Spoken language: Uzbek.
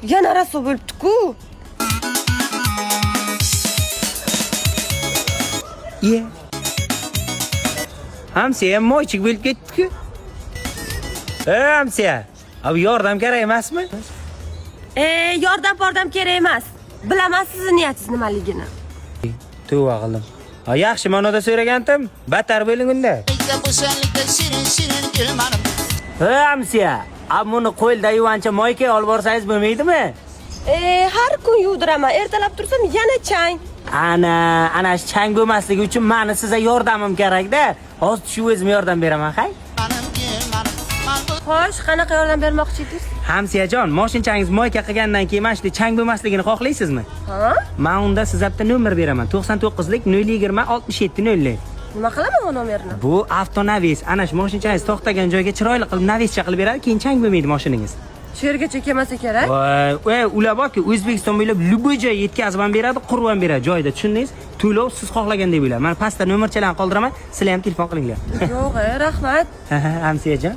Yana rasvo bo'libdi-ku. Iye. Hamsiya moychik bo'lib ketdi-ku. Ey hamsiya, abi yordam kerak emasmi? E, yordam pordam kerak emas. Bilaman sizni niyatingiz nimaligini. Tavba qildim. Ha, yaxshi ma'noda so'ragandim. Battar bo'ling unda. Ey hamsiya, abi buni qo'lda yuvancha moyka olib borsangiz bo'lmaydimi? E, har kun yuvdiraman. Ertalab tursam yana chang. Ana, ana shu chang bo'lmasligi uchun mani sizga yordamim kerakda. Hozir tushib o'zim yordam beraman, hay. Xo'sh, qanaqa yordam bermoqchi edingiz? Hamsiyajon, moshinchangiz moyka qilgandan keyin mana shu chang bo'lmasligini xohlaysizmi? Ha? Men unda sizga bitta nomer beraman. 99lik 020 67 00. Nima qilaman u nomerni? Bu avtonavis. Ana shu moshinchangiz to'xtagan joyga chiroyli qilib navischa qilib beradi, keyin chang bo'lmaydi moshiningiz. Shu yergacha kelmasa kerak. Voy, voy, ular borki, O'zbekiston bo'ylab любой joyga yetkazib ham beradi, qurib ham beradi joyida, tushundingiz? To'lov siz xohlagandek bo'ladi. Mana pastda nomerchalarni qoldiraman, sizlar ham telefon qilinglar. Yo'q, rahmat. Hamsiyajon.